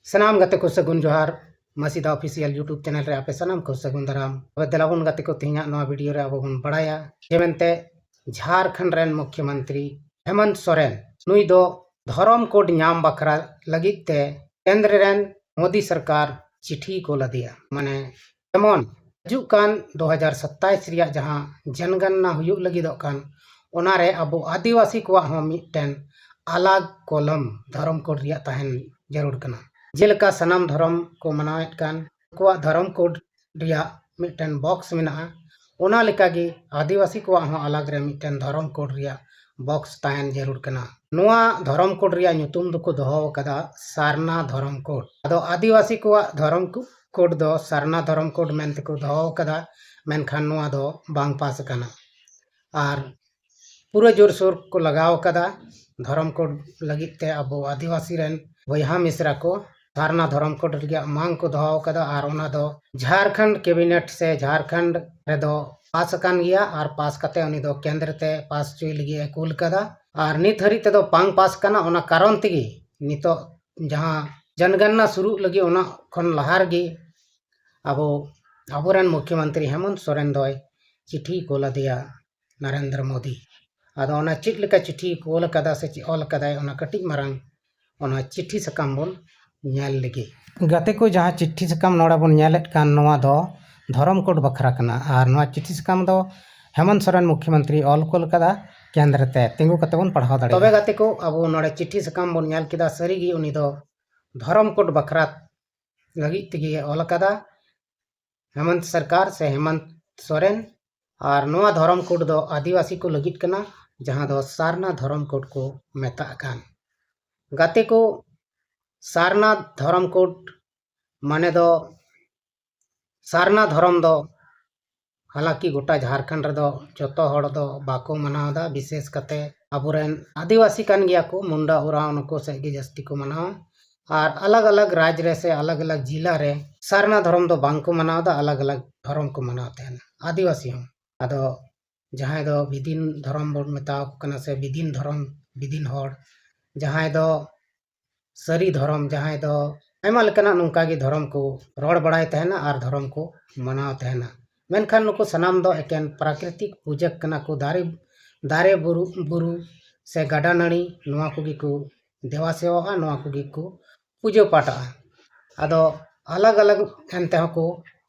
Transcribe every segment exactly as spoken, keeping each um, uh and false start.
ᱥᱟᱱᱟᱢ ᱜᱟᱛᱮ ᱠᱚ ᱥᱟᱹᱜᱩᱱ ᱡᱚᱦᱟᱨ᱾ ᱢᱟᱥᱤᱫᱟ Official YouTube channel ᱨᱮ ᱟᱯᱮ ᱥᱟᱱᱟᱢ ᱠᱚ ᱥᱟᱹᱜᱩᱱ ᱫᱟᱨᱟᱢ᱾ ᱛᱚᱵᱮ ᱫᱮᱞᱟ ᱵᱚᱱ ᱜᱟᱛᱮ ᱠᱚ, ᱛᱮᱦᱮᱧᱟᱜ ᱱᱚᱣᱟ video ᱨᱮ ᱟᱵᱚ ᱵᱚᱱ ᱵᱟᱲᱟᱭᱟ ᱡᱮ ᱢᱮᱱᱛᱮ ᱡᱷᱟᱨᱠᱷᱚᱸᱰ ᱨᱮᱱ ᱢᱩᱠᱷᱭᱚᱢᱚᱱᱛᱨᱤ ᱦᱮᱢᱚᱱᱛ ᱥᱚᱨᱮᱱ, ᱱᱩᱭ ᱫᱚ ᱫᱷᱚᱨᱚᱢ code ᱧᱟᱢ ᱵᱟᱠᱷᱨᱟ ᱞᱟᱹᱜᱤᱫ ᱛᱮ ᱠᱮᱱᱫᱨᱚ ᱨᱮᱱ ᱢᱳᱫᱤ ᱥᱚᱨᱠᱟᱨ ᱪᱤᱴᱷᱤ ᱠᱳᱞ ᱟᱫᱮᱭᱟ᱾ ᱢᱟᱱᱮ ᱡᱮᱢᱚᱱ ᱦᱤᱡᱩᱜ ᱠᱟᱱ ᱫᱩ ᱦᱟᱡᱟᱨ ᱥᱟᱛᱟᱭᱤᱥ ᱨᱮᱭᱟᱜ ᱡᱟᱦᱟᱸ ᱡᱚᱱᱜᱚᱱᱱᱟ ᱦᱩᱭᱩᱜ ᱞᱟᱹᱜᱤᱫᱚᱜ ᱠᱟᱱ, ᱚᱱᱟᱨᱮ ᱟᱵᱚ ᱟᱹᱫᱤᱵᱟᱹᱥᱤ ᱠᱚᱣᱟᱜ ᱦᱚᱸ ᱢᱤᱫᱴᱮᱱ ᱟᱞᱟᱜᱽ column ᱫᱷᱚᱨᱚᱢ code ᱨᱮᱭᱟᱜ ᱛᱟᱦᱮᱱ ᱡᱟᱹᱨᱩᱲ ᱠᱟᱱᱟ᱾ ᱡᱮᱞᱮᱠᱟ ᱥᱟᱱᱟᱢ ᱫᱷᱚᱨᱚᱢ ᱠᱚ ᱢᱟᱱᱟᱣᱮᱫ ᱠᱟᱱ, ᱩᱱᱠᱩᱣᱟᱜ ᱫᱷᱚᱨᱚᱢ code ᱨᱮᱭᱟᱜ ᱢᱤᱫᱴᱮᱱ box ᱢᱮᱱᱟᱜᱼᱟ, ᱚᱱᱟ ᱞᱮᱠᱟᱜᱮ ᱟᱹᱫᱤᱵᱟᱹᱥᱤ ᱠᱚᱣᱟᱜ ᱦᱚᱸ ᱟᱞᱟᱜᱽ ᱨᱮ ᱢᱤᱫᱴᱮᱱ ᱫᱷᱚᱨᱚᱢ code ᱨᱮᱭᱟᱜ box ᱛᱟᱦᱮᱱ ᱡᱟᱹᱨᱩᱲ ᱠᱟᱱᱟ᱾ ᱱᱚᱣᱟ ᱫᱷᱚᱨᱚᱢ code ᱨᱮᱭᱟᱜ ᱧᱩᱛᱩᱢ ᱫᱚᱠᱚ ᱫᱚᱦᱚ ᱟᱠᱟᱫᱟ ᱥᱟᱨᱱᱟ ᱫᱷᱚᱨᱚᱢ code᱾ ᱟᱫᱚ ᱟᱹᱫᱤᱵᱟᱹᱥᱤ ᱠᱚᱣᱟᱜ ᱫᱷᱚᱨᱚᱢ ᱠᱚ-, code ᱫᱚ ᱥᱟᱨᱱᱟ ᱫᱷᱚᱨᱚᱢ code ᱢᱮᱱᱛᱮᱠᱚ ᱫᱚᱦᱚ ᱟᱠᱟᱫᱟ, ᱢᱮᱱᱠᱷᱟᱱ ᱱᱚᱣᱟ ᱫᱚ ᱵᱟᱝ ᱯᱟᱥ ᱟᱠᱟᱱᱟ᱾ ᱟᱨ ᱯᱩᱨᱟᱹ ᱡᱳᱨᱥᱳᱨ ᱠᱚ ᱞᱟᱜᱟᱣ ᱟᱠᱟᱫᱟ ᱫᱷᱚᱨᱚᱢ code ᱞᱟᱹᱜᱤᱫ ᱛᱮ ᱟᱵᱚ ᱟᱹᱫᱤᱵᱟᱹᱥᱤ ᱨᱮᱱ ᱵᱚᱭᱦᱟ ᱢᱤᱥᱨᱟ ᱠᱚ᱾ ᱥᱟᱨᱱᱟ ᱫᱷᱚᱨᱚᱢ code ᱨᱮᱭᱟᱜ ᱢᱟᱝ ᱠᱚ ᱫᱚᱦᱚ ᱟᱠᱟᱫᱟ ᱟᱨ ᱚᱱᱟ ᱫᱚ ᱡᱷᱟᱨᱠᱷᱚᱸᱰ cabinet ᱥᱮ ᱡᱷᱟᱨᱠᱷᱚᱸᱰ ᱨᱮᱫᱚ ᱯᱟᱥ ᱟᱠᱟᱱ ᱜᱮᱭᱟ ᱟᱨ ᱯᱟᱥ ᱠᱟᱛᱮ ᱩᱱᱤ ᱫᱚ ᱠᱮᱱᱫᱨᱚ ᱛᱮ ᱯᱟᱥ ᱦᱚᱪᱚᱭ ᱞᱟᱹᱜᱤᱫ ᱮ ᱠᱩᱞ ᱟᱠᱟᱫᱟ᱾ ᱟᱨ ᱱᱤᱛ ᱦᱟᱹᱨᱤᱡ ᱛᱮᱫᱚ ᱵᱟᱝ ᱯᱟᱥ ᱠᱟᱱᱟ᱾ ᱚᱱᱟ ᱠᱟᱨᱚᱱ ᱛᱮᱜᱮ ᱱᱤᱛᱚᱜ ᱡᱟᱦᱟᱸ ᱡᱚᱱᱜᱚᱱᱱᱟ ᱥᱩᱨᱩᱜ ᱞᱟᱹᱜᱤᱫ ᱚᱱᱟ ᱠᱷᱚᱱ ᱞᱟᱦᱟ ᱨᱮᱜᱮ ᱟᱵᱚ, ᱟᱵᱚᱨᱮᱱ ᱢᱩᱠᱷᱭᱚᱢᱚᱱᱛᱨᱤ ᱦᱮᱢᱚᱱᱛ ᱥᱚᱨᱮᱱ ᱫᱚᱭ ᱪᱤᱴᱷᱤ ᱠᱳᱞ ᱟᱫᱮᱭᱟ ᱱᱟᱨᱮᱱᱫᱨᱚ ᱢᱳᱫᱤ᱾ ᱟᱫᱚ ᱚᱱᱟ ᱪᱮᱫ ᱞᱮᱠᱟ ᱪᱤᱴᱷᱤ ᱠᱳᱞ ᱟᱠᱟᱫᱟ ᱥᱮ ᱪᱮᱫ ᱚᱞ ᱟᱠᱟᱫᱟᱭ, ᱚᱱᱟ ᱠᱟᱹᱴᱤᱡ ᱢᱟᱨᱟᱝ ᱚᱱᱟ ᱪᱤᱴᱷᱤ ᱥᱟᱠᱟᱢ ᱵᱚᱱ ᱧᱮᱞ ᱞᱮᱜᱮ᱾ ᱜᱟᱛᱮ ᱠᱚ, ᱡᱟᱦᱟᱸ ᱪᱤᱴᱷᱤ ᱥᱟᱠᱟᱢ ᱱᱚᱰᱮ ᱵᱚᱱ ᱧᱮᱞᱮᱫ ᱠᱟᱱ, ᱱᱚᱣᱟ ᱫᱚ ᱫᱷᱚᱨᱚᱢ code ᱵᱟᱠᱷᱨᱟ ᱠᱟᱱᱟ᱾ ᱟᱨ ᱱᱚᱣᱟ ᱪᱤᱴᱷᱤ ᱥᱟᱠᱟᱢ ᱫᱚ ᱦᱮᱢᱚᱱᱛ ᱥᱚᱨᱮᱱ ᱢᱩᱠᱷᱭᱚᱢᱚᱱᱛᱨᱤ ᱚᱞ ᱠᱳᱞ ᱠᱟᱫᱟ ᱠᱮᱱᱫᱨᱚ ᱛᱮ᱾ ᱛᱤᱸᱜᱩ ᱠᱟᱛᱮ ᱵᱚᱱ ᱯᱟᱲᱦᱟᱣ ᱫᱟᱲᱮᱭᱟᱜᱼᱟ᱾ ᱛᱚᱵᱮ ᱜᱟᱛᱮ ᱠᱚ, ᱟᱵᱚ ᱱᱚᱰᱮ ᱪᱤᱴᱷᱤ ᱥᱟᱠᱟᱢ ᱵᱚᱱ ᱧᱮᱞ ᱠᱮᱫᱟ, ᱥᱟᱹᱨᱤᱜᱮ ᱩᱱᱤ ᱫᱚ ᱫᱷᱚᱨᱚᱢ code ᱵᱟᱠᱷᱨᱟ ᱞᱟᱹᱜᱤᱫ ᱛᱮᱜᱮ ᱚᱞ ᱟᱠᱟᱫᱟ᱾ ᱦᱮᱢᱚᱱᱛ ᱥᱚᱨᱠᱟᱨ ᱥᱮ ᱦᱮᱢᱚᱱᱛ ᱥᱚᱨᱮᱱ᱾ ᱟᱨ ᱱᱚᱣᱟ ᱫᱷᱚᱨᱚᱢ code ᱫᱚ ᱟᱹᱫᱤᱵᱟᱹᱥᱤ ᱠᱚ ᱞᱟᱹᱜᱤᱫ ᱠᱟᱱᱟ, ᱡᱟᱦᱟᱸ ᱫᱚ ᱥᱟᱨᱱᱟ ᱫᱷᱚᱨᱚᱢ code ᱠᱚ ᱢᱮᱛᱟᱜ ᱠᱟᱱ᱾ ᱜᱟᱛᱮ ᱠᱚ, ᱥᱟᱨᱱᱟ ᱫᱷᱚᱨᱚᱢ code ᱢᱟᱱᱮ ᱫᱚ, ᱥᱟᱨᱱᱟ ᱫᱷᱚᱨᱚᱢ ᱫᱚ ᱦᱟᱞᱟᱸᱠᱤ ᱜᱚᱴᱟ ᱡᱷᱟᱨᱠᱷᱚᱸᱰ ᱨᱮᱫᱚ ᱡᱚᱛᱚ ᱦᱚᱲ ᱫᱚ ᱵᱟᱠᱚ ᱢᱟᱱᱟᱣ ᱮᱫᱟ, ᱵᱤᱥᱮᱥ ᱠᱟᱛᱮ ᱟᱵᱚᱨᱮᱱ ᱟᱹᱫᱤᱵᱟᱹᱥᱤ ᱠᱟᱱ ᱜᱮᱭᱟ ᱠᱚ, ᱢᱩᱱᱰᱟ ᱳᱨᱟᱸᱣ ᱱᱩᱠᱩ ᱥᱮᱫ ᱜᱮ ᱡᱟᱹᱥᱛᱤ ᱠᱚ ᱢᱟᱱᱟᱣᱟ᱾ ᱟᱨ ᱟᱞᱟᱜᱽ ᱟᱞᱟᱜᱽ ᱨᱟᱡᱽ ᱨᱮ ᱥᱮ ᱟᱞᱟᱜᱽ ᱟᱞᱟᱜᱽ ᱡᱤᱞᱟ ᱨᱮ ᱥᱟᱨᱱᱟ ᱫᱷᱚᱨᱚᱢ ᱫᱚ ᱵᱟᱝ ᱠᱚ ᱢᱟᱱᱟᱣ ᱮᱫᱟ, ᱟᱞᱟᱜᱽ ᱟᱞᱟᱜᱽ ᱫᱷᱚᱨᱚᱢ ᱠᱚ ᱢᱟᱱᱟᱣ ᱛᱟᱦᱮᱱᱟ ᱟᱹᱫᱤᱵᱟᱹᱥᱤ ᱦᱚᱸ᱾ ᱟᱫᱚ ᱡᱟᱦᱟᱸᱭ ᱫᱚ ᱵᱤᱫᱤᱱ ᱫᱷᱚᱨᱚᱢ ᱵᱚᱱ ᱢᱮᱛᱟᱣ ᱠᱚ ᱠᱟᱱᱟ ᱥᱮ ᱵᱤᱫᱤᱱ ᱫᱷᱚᱨᱚᱢ, ᱵᱤᱫᱤᱱ ᱦᱚᱲ, ᱡᱟᱦᱟᱸᱭ ᱫᱚ ᱥᱟᱹᱨᱤ ᱫᱷᱚᱨᱚᱢ, ᱡᱟᱦᱟᱸᱭ ᱫᱚ ᱟᱭᱢᱟ ᱞᱮᱠᱟᱱᱟᱜ ᱱᱚᱝᱠᱟ ᱜᱮ ᱫᱷᱚᱨᱚᱢ ᱠᱚ ᱨᱚᱲ ᱵᱟᱲᱟᱭ ᱛᱟᱦᱮᱱᱟ ᱟᱨ ᱫᱷᱚᱨᱚᱢ ᱠᱚ ᱢᱟᱱᱟᱣ ᱛᱟᱦᱮᱱᱟ᱾ ᱢᱮᱱᱠᱷᱟᱱ ᱱᱩᱠᱩ ᱥᱟᱱᱟᱢ ᱫᱚ ᱮᱠᱮᱱ ᱯᱨᱟᱠᱨᱤᱛᱤᱠ ᱯᱩᱡᱟᱹ ᱠᱟᱱᱟ ᱠᱚ, ᱫᱟᱨᱮ, ᱫᱟᱨᱮ ᱵᱩᱨᱩ, ᱵᱩᱨᱩ ᱥᱮ ᱜᱟᱰᱟ ᱱᱟᱹᱲᱤ, ᱱᱚᱣᱟ ᱠᱚᱜᱮ ᱠᱚ ᱫᱮᱵᱟ ᱥᱮᱵᱟᱣᱟᱜᱼᱟ, ᱱᱚᱣᱟ ᱠᱚᱜᱮ ᱠᱚ ᱯᱩᱡᱟᱹ ᱯᱟᱴᱷᱟᱜᱼᱟ᱾ ᱟᱫᱚ ᱟᱞᱟᱜᱽ ᱟᱞᱟᱜᱽ ᱮᱱ ᱛᱮᱦᱚᱸ ᱠᱚ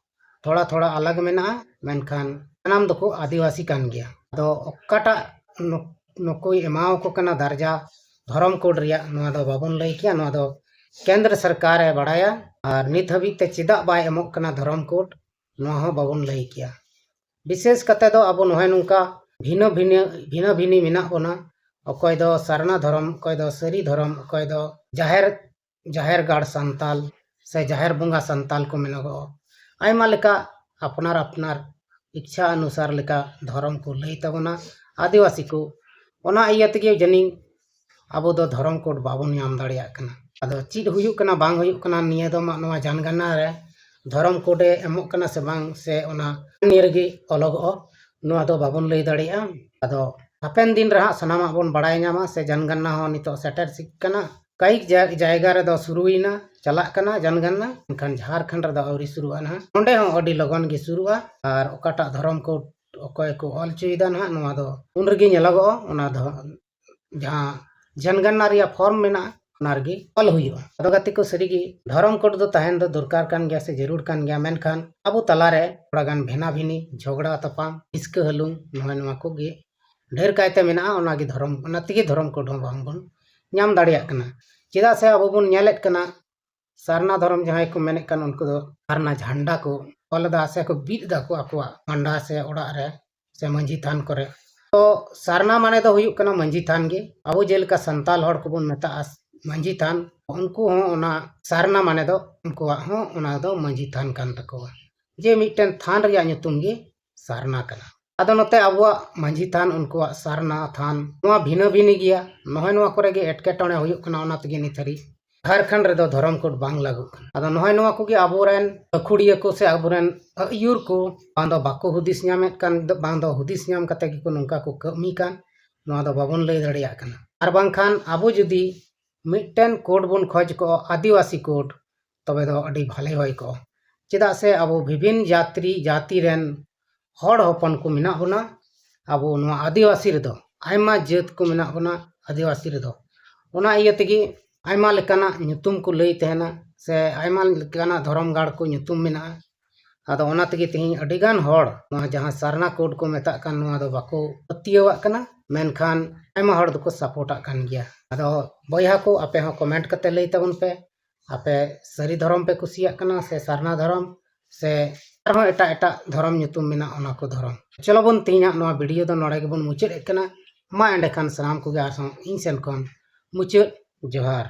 ᱛᱷᱚᱲᱟ ᱛᱷᱚᱲᱟ ᱟᱞᱟᱜᱽ ᱢᱮᱱᱟᱜᱼᱟ, ᱢᱮᱱᱠᱷᱟᱱ ᱥᱟᱱᱟᱢ ᱫᱚᱠᱚ ᱟᱹᱫᱤᱵᱟᱹᱥᱤ ᱠᱟᱱ ᱜᱮᱭᱟ᱾ ᱟᱫᱚ ᱚᱠᱟᱴᱟᱜ ᱱᱩ-, ᱱᱩᱠᱩᱭ ᱮᱢᱟᱣᱟᱠᱚ ᱠᱟᱱᱟ ᱫᱟᱨᱡᱟ ᱫᱷᱚᱨᱚᱢ ᱠᱳᱰ ᱨᱮᱭᱟᱜ, ᱱᱚᱣᱟ ᱫᱚ ᱵᱟᱵᱚᱱ ᱞᱟᱹᱭ ᱠᱮᱭᱟ᱾ ᱱᱚᱣᱟ ᱫᱚ ᱠᱮᱱᱫᱨᱚ ᱥᱚᱨᱠᱟᱨᱮ ᱵᱟᱲᱟᱭᱟ, ᱟᱨ ᱱᱤᱛ ᱦᱟᱹᱵᱤᱡ ᱛᱮ ᱪᱮᱫᱟᱜ ᱵᱟᱭ ᱮᱢᱚᱜ ᱠᱟᱱᱟ ᱫᱷᱚᱨᱚᱢ ᱠᱳᱰ, ᱱᱚᱣᱟ ᱦᱚᱸ ᱵᱟᱵᱚᱱ ᱞᱟᱹᱭ ᱠᱮᱭᱟ᱾ ᱵᱤᱥᱮᱥ ᱠᱟᱛᱮ ᱫᱚ ᱟᱵᱚ ᱱᱚᱜᱼᱚᱭ ᱱᱚᱝᱠᱟ ᱵᱷᱤᱱᱟᱹ ᱵᱷᱤᱱᱟᱹ, ᱵᱷᱤᱱᱟᱹ ᱵᱷᱤᱱᱤ ᱢᱮᱱᱟᱜ ᱵᱚᱱᱟ᱾ ᱚᱠᱚᱭ ᱫᱚ ᱥᱟᱨᱱᱟ ᱫᱷᱚᱨᱚᱢ, ᱚᱠᱚᱭ ᱫᱚ ᱥᱟᱹᱨᱤ ᱫᱷᱚᱨᱚᱢ, ᱚᱠᱚᱭ ᱫᱚ ᱡᱟᱦᱮᱨ, ᱡᱟᱦᱮᱨ ᱜᱟᱲ ᱥᱟᱱᱛᱟᱞ ᱥᱮ ᱡᱟᱦᱮᱨ ᱵᱚᱸᱜᱟ ᱥᱟᱱᱛᱟᱞ ᱠᱚ ᱢᱮᱱᱚᱜᱚᱜᱼᱟ᱾ ᱟᱭᱢᱟ ᱞᱮᱠᱟ ᱟᱯᱱᱟᱨ ᱟᱯᱱᱟᱨ ᱤᱪᱪᱷᱟ ᱚᱱᱩᱥᱟᱨ ᱞᱮᱠᱟ ᱫᱷᱚᱨᱚᱢ ᱠᱚ ᱞᱟᱹᱭ ᱛᱟᱵᱚᱱᱟ ᱟᱹᱫᱤᱵᱟᱹᱥᱤ ᱠᱚ᱾ ᱚᱱᱟ ᱤᱭᱟᱹ ᱛᱮᱜᱮ ᱡᱟᱹᱱᱤᱡ ᱟᱵᱚ ᱫᱚ ᱫᱷᱚᱨᱚᱢ ᱠᱳᱰ ᱵᱟᱵᱚᱱ ᱧᱟᱢ ᱫᱟᱲᱮᱭᱟᱜ ᱠᱟᱱᱟ᱾ ᱟᱫᱚ ᱪᱮᱫ ᱦᱩᱭᱩᱜ ᱠᱟᱱᱟ, ᱵᱟᱝ ᱦᱩᱭᱩᱜ ᱠᱟᱱᱟ, ᱱᱤᱭᱟᱹ ᱫᱚ ᱢᱟ ᱱᱚᱣᱟ ᱡᱟᱱᱜᱟᱱᱟ ᱨᱮ ᱫᱷᱚᱨᱚᱢ ᱠᱳᱰ ᱮ ᱮᱢᱚᱜ ᱠᱟᱱᱟ ᱥᱮ ᱵᱟᱝ, ᱥᱮ ᱚᱱᱟ ᱱᱤᱭᱟᱹ ᱨᱮᱜᱮ ᱚᱞᱚᱜᱚᱜᱼᱟ, ᱱᱚᱣᱟ ᱫᱚ ᱵᱟᱵᱚᱱ ᱞᱟᱹᱭ ᱫᱟᱲᱮᱭᱟᱜᱼᱟ᱾ ᱟᱫᱚ ᱦᱟᱯᱮᱱ ᱫᱤᱱ ᱨᱮ ᱦᱟᱸᱜ ᱥᱟᱱᱟᱢᱟᱜ ᱵᱚᱱ ᱵᱟᱲᱟᱭ ᱧᱟᱢᱟ, ᱥᱮ ᱡᱟᱱᱜᱟᱱᱟ ᱦᱚᱸ ᱱᱤᱛᱚᱜ ᱥᱮᱴᱮᱨ ᱥᱤᱜ ᱠᱟᱱᱟ᱾ ᱠᱟᱭᱤᱠ ᱡᱟ-, ᱡᱟᱭᱜᱟ ᱨᱮᱫᱚ ᱥᱩᱨᱩᱭᱮᱱᱟ, ᱪᱟᱞᱟᱜ ᱠᱟᱱᱟ ᱡᱟᱱᱜᱟᱱᱟ, ᱢᱮᱱᱠᱷᱟᱱ ᱡᱷᱟᱲᱠᱷᱚᱸᱰ ᱨᱮᱫᱚ ᱟᱹᱣᱨᱤ ᱥᱩᱨᱩᱜᱼᱟ ᱱᱟᱦᱟᱜ᱾ ᱱᱚᱸᱰᱮ ᱦᱚᱸ ᱟᱹᱰᱤ ᱞᱚᱜᱚᱱ ᱜᱮ ᱥᱩᱨᱩᱜᱼᱟ᱾ ᱟᱨ ᱚᱠᱟᱴᱟᱜ ᱫᱷᱚᱨᱚᱢ ᱠᱳᱰ ᱚᱠᱚᱭ ᱠᱚ ᱚᱞ ᱦᱚᱪᱚᱭᱮᱫᱟ ᱱᱟᱦᱟᱜ, ᱱᱚᱣᱟ ᱫᱚ ᱩᱱ ᱨᱮᱜᱮ ᱧᱮᱞᱚᱜᱚᱜᱼᱟ᱾ ᱚᱱᱟ ᱫᱚ ᱡᱟᱦᱟᱸ ᱡᱟᱱᱜᱟᱱᱟ ᱨᱮᱭᱟᱜ ᱯᱷᱚᱨᱢ ᱢᱮᱱᱟᱜᱼᱟ, ᱚᱱᱟ ᱨᱮᱜᱮ ᱚᱞ ᱦᱩᱭᱩᱜᱼᱟ᱾ ᱟᱫᱚ ᱜᱟᱛᱮ ᱠᱚ, ᱥᱟᱹᱨᱤᱜᱮ ᱫᱷᱚᱨᱚᱢ ᱠᱳᱰ ᱫᱚ ᱛᱟᱦᱮᱱ ᱫᱚ ᱫᱚᱨᱠᱟᱨ ᱠᱟᱱ ᱜᱮᱭᱟ ᱥᱮ ᱡᱟᱹᱨᱩᱲ ᱠᱟᱱ ᱜᱮᱭᱟ, ᱢᱮᱱᱠᱷᱟᱱ ᱟᱵᱚ ᱛᱟᱞᱟᱨᱮ ᱛᱷᱚᱲᱟ ᱜᱟᱱ ᱵᱷᱮᱱᱟ ᱵᱷᱤᱱᱤ, ᱡᱷᱚᱜᱽᱲᱟ ᱛᱟᱯᱟᱢ, ᱦᱤᱥᱠᱟᱹ ᱦᱟᱹᱞᱩᱝ, ᱱᱚᱜᱼᱚᱭ ᱱᱚᱣᱟ ᱠᱚᱜᱮ ᱰᱷᱮᱨ ᱠᱟᱭᱛᱮ ᱢᱮᱱᱟᱜᱼᱟ᱾ ᱚᱱᱟᱜᱮ ᱫᱷᱚᱨᱚᱢ, ᱚᱱᱟ ᱛᱮᱜᱮ ᱫᱷᱚᱨᱚᱢ ᱠᱳᱰ ᱦᱚᱸ ᱵᱟᱝ ᱵᱚᱱ ᱧᱟᱢ ᱫᱟᱲᱮᱭᱟᱜ ᱠᱟᱱᱟ᱾ ᱪᱮᱫᱟᱜ ᱥᱮ ᱟᱵᱚ ᱵᱚᱱ ᱧᱮᱞᱮᱫ ᱠᱟᱱᱟ, ᱥᱟᱨᱱᱟ ᱫᱷᱚᱨᱚᱢ ᱡᱟᱦᱟᱸᱭ ᱠᱚ ᱢᱮᱱᱮᱫ ᱠᱟᱱ, ᱩᱱᱠᱩ ᱫᱚ ᱥᱟᱨᱱᱟ ᱡᱷᱟᱱᱰᱟ ᱠᱚ ᱚᱞ ᱮᱫᱟ ᱥᱮ ᱠᱚ ᱵᱤᱫ ᱮᱫᱟ ᱠᱚ ᱟᱠᱚᱣᱟᱜ ᱢᱟᱱᱰᱟ ᱥᱮ ᱚᱲᱟᱜ ᱨᱮ ᱥᱮ ᱢᱟᱹᱡᱷᱤ ᱛᱷᱟᱱ ᱠᱚᱨᱮ᱾ ᱛᱚ ᱥᱟᱨᱱᱟ ᱢᱟᱱᱮ ᱫᱚ ᱦᱩᱭᱩᱜ ᱠᱟᱱᱟ ᱢᱟᱹᱡᱷᱤ ᱛᱷᱟᱱ ᱜᱮ᱾ ᱟᱵᱚ ᱡᱮᱞᱮᱠᱟ ᱥᱟᱱᱛᱟᱞ ᱦᱚᱲ ᱠᱚᱵᱚᱱ ᱢᱮᱛᱟᱜᱼᱟ ᱢᱟᱹᱡᱷᱤ ᱛᱷᱟᱱ, ᱩᱱᱠᱩ ᱦᱚᱸ ᱚᱱᱟ ᱥᱟᱨᱱᱟ ᱢᱟᱱᱮ ᱫᱚ ᱩᱱᱠᱩᱣᱟᱜ ᱦᱚᱸ ᱚᱱᱟ ᱫᱚ ᱢᱟᱹᱡᱷᱤ ᱛᱷᱟᱱ ᱠᱟᱱ ᱛᱟᱠᱚᱣᱟ, ᱡᱮ ᱢᱤᱫᱴᱮᱱ ᱛᱷᱟᱱ ᱨᱮᱭᱟᱜ ᱧᱩᱛᱩᱢ ᱜᱮ ᱥᱟᱨᱱᱟ ᱠᱟᱱᱟ᱾ ᱟᱫᱚ ᱱᱚᱛᱮ ᱟᱵᱚᱣᱟᱜ ᱢᱟᱹᱡᱷᱤ ᱛᱷᱟᱱ, ᱩᱱᱠᱩᱣᱟᱜ ᱥᱟᱨᱱᱟ ᱛᱷᱟᱱ, ᱱᱚᱣᱟ ᱵᱷᱤᱱᱟᱹ ᱵᱷᱤᱱᱤ ᱜᱮᱭᱟ᱾ ᱱᱚᱜᱼᱚᱭ ᱱᱚᱣᱟ ᱠᱚᱨᱮ ᱜᱮ ᱮᱴᱠᱮᱴᱚᱬᱮ ᱦᱩᱭᱩᱜ ᱠᱟᱱᱟ, ᱚᱱᱟ ᱛᱮᱜᱮ ᱱᱤᱛ ᱦᱟᱹᱨᱤᱡ ᱡᱷᱟᱲᱠᱷᱚᱸᱰ ᱨᱮᱫᱚ ᱫᱷᱚᱨᱚᱢ ᱠᱳᱰ ᱵᱟᱝ ᱞᱟᱹᱜᱩᱜ ᱠᱟᱱᱟ᱾ ᱟᱫᱚ ᱱᱚᱜᱼᱚᱭ ᱱᱚᱣᱟ ᱠᱚᱜᱮ ᱟᱵᱚᱨᱮᱱ ᱜᱟᱹᱠᱷᱩᱲᱤᱭᱟᱹ ᱠᱚ ᱥᱮ ᱟᱵᱚᱨᱮᱱ ᱟᱹᱭᱩᱨ ᱠᱚ ᱵᱟᱝ ᱫᱚ ᱵᱟᱠᱚ ᱦᱩᱫᱤᱥ ᱧᱟᱢᱮᱫ ᱠᱟᱱ, ᱵᱟᱝ ᱫᱚ ᱦᱩᱫᱤᱥ ᱧᱟᱢ ᱠᱟᱛᱮ ᱜᱮᱠᱚ ᱱᱚᱝᱠᱟ ᱠᱚ ᱠᱟᱹᱢᱤ ᱠᱟᱱ, ᱱᱚᱣᱟ ᱫᱚ ᱵᱟᱵᱚᱱ ᱞᱟᱹᱭ ᱫᱟᱲᱮᱭᱟᱜ ᱠᱟᱱᱟ᱾ ᱟᱨ ᱵᱟᱝᱠᱷᱟᱱ ᱟᱵᱚ ᱡᱩᱫᱤ ᱢᱤᱫᱴᱮᱱ ᱠᱳᱰ ᱵᱚᱱ ᱠᱷᱚᱡᱽ ᱠᱚᱜᱼᱟ, ᱟᱹᱫᱤᱵᱟᱹᱥᱤ ᱠᱳᱰ, ᱛᱚᱵᱮ ᱫᱚ ᱟᱹᱰᱤ ᱵᱷᱟᱞᱮ ᱦᱩᱭ ᱠᱚᱜᱼᱟ᱾ ᱪᱮᱫᱟᱜ ᱥᱮ ᱟᱵᱚ ᱵᱤᱵᱷᱤᱱ ᱡᱟᱹᱛᱤ, ᱡᱟᱹᱛᱤ ᱨᱮᱱ ᱦᱚᱲ ᱦᱚᱯᱚᱱ ᱠᱚ ᱢᱮᱱᱟᱜ ᱵᱚᱱᱟ, ᱟᱵᱚ ᱱᱚᱣᱟ ᱟᱹᱫᱤᱵᱟᱹᱥᱤ ᱨᱮᱫᱚ ᱟᱭᱢᱟ ᱡᱟᱹᱛ ᱠᱚ ᱢᱮᱱᱟᱜ ᱵᱚᱱᱟ ᱟᱹᱫᱤᱵᱟᱹᱥᱤ ᱨᱮᱫᱚ᱾ ᱚᱱᱟ ᱤᱭᱟᱹ ᱛᱮᱜᱮ ᱟᱭᱢᱟ ᱞᱮᱠᱟᱱᱟᱜ ᱧᱩᱛᱩᱢ ᱠᱚ ᱞᱟᱹᱭ ᱛᱟᱦᱮᱱᱟ, ᱥᱮ ᱟᱭᱢᱟ ᱞᱮᱠᱟᱱᱟᱜ ᱫᱷᱚᱨᱚᱢ ᱜᱟᱲ ᱠᱚ ᱧᱩᱛᱩᱢ ᱢᱮᱱᱟᱜᱼᱟ᱾ ᱟᱫᱚ ᱚᱱᱟ ᱛᱮᱜᱮ ᱛᱮᱦᱮᱧ ᱟᱹᱰᱤ ᱜᱟᱱ ᱦᱚᱲ ᱱᱚᱣᱟ ᱡᱟᱦᱟᱸ ᱥᱟᱨᱱᱟ ᱠᱳᱰ ᱠᱚ ᱢᱮᱛᱟᱜ ᱠᱟᱱ, ᱱᱚᱣᱟ ᱫᱚ ᱵᱟᱠᱚ ᱯᱟᱹᱛᱭᱟᱹᱣᱟᱜ ᱠᱟᱱᱟ, ᱢᱮᱱᱠᱷᱟᱱ ᱟᱭᱢᱟ ᱦᱚᱲ ᱫᱚᱠᱚ ᱥᱟᱯᱳᱨᱴᱟᱜ ᱠᱟᱱ ᱜᱮᱭᱟ᱾ ᱟᱫᱚ ᱵᱚᱭᱦᱟ ᱠᱚ, ᱟᱯᱮ ᱦᱚᱸ ᱠᱚᱢᱮᱱᱴ ᱠᱟᱛᱮ ᱞᱟᱹᱭ ᱛᱟᱵᱚᱱ ᱯᱮ, ᱟᱯᱮ ᱥᱟᱹᱨᱤ ᱫᱷᱚᱨᱚᱢ ᱯᱮ ᱠᱩᱥᱤᱭᱟᱜ ᱠᱟᱱᱟ ᱥᱮ ᱥᱟᱨᱱᱟ ᱫᱷᱚᱨᱚᱢ, ᱥᱮ ᱟᱨᱦᱚᱸ ᱮᱴᱟᱜ ᱮᱴᱟᱜ ᱫᱷᱚᱨᱚᱢ ᱧᱩᱛᱩᱢ ᱢᱮᱱᱟᱜ ᱚᱱᱟ ᱠᱚ ᱫᱷᱚᱨᱚᱢ᱾ ᱪᱚᱞᱚ ᱵᱚᱱ ᱛᱮᱦᱮᱧᱟᱜ ᱱᱚᱣᱟ ᱵᱷᱤᱰᱤᱭᱳ ᱫᱚ ᱱᱚᱰᱮ ᱜᱮᱵᱚᱱ ᱢᱩᱪᱟᱹᱫ ᱮᱫ ᱠᱟᱱᱟ᱾ ᱢᱟ ᱮᱸᱰᱮᱠᱷᱟᱱ ᱥᱟᱱᱟᱢ ᱠᱚᱜᱮ ᱟᱨᱦᱚᱸ ᱤᱧ ᱥᱮᱱ ᱠᱷᱚᱱ ᱢᱩᱪᱟᱹᱫ ᱡᱚᱦᱟᱨ᱾